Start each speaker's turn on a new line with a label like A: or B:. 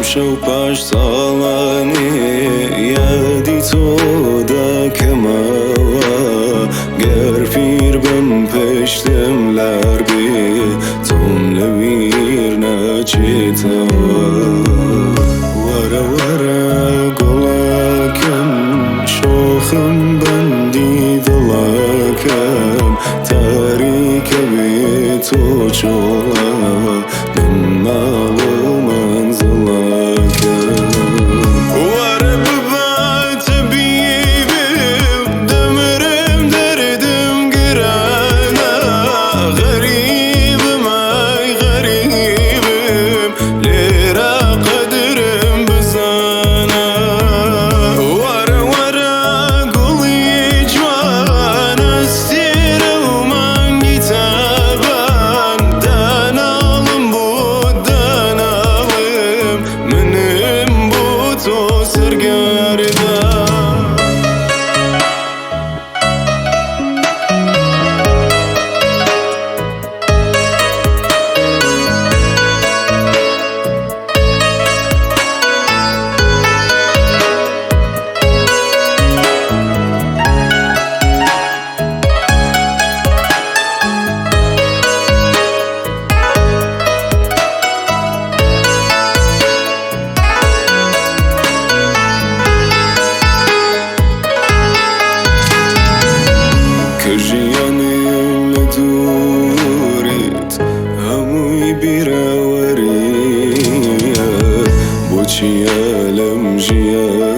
A: ئەمشەو پاش ساڵانێ یادی تۆ دەکەمەوە، گەر پیر بم پشتم لار بێ تۆم لەبیر ناچێتەوە. وەرە وەرە گوڵەکەم، شۆخم بەندی دڵەکەم، تاریکە بێ تۆ چۆڵە من ماڵ و مەنزڵەکەم. وەرە ببە تەبیبم، دەمرم دەردم گرانە، غەریبم ئەی غەریبم، لێرە قەدرم بزانە. وەرە وەرە گوڵی جوان، ئەستێرە و مانگی تابان، داناڵم بۆ داناڵم، منم بۆ تۆ سەرگەردان. کە ژیانم لە دووریت هەمووی بیرەوەریە، بۆچیە لەم ژیانە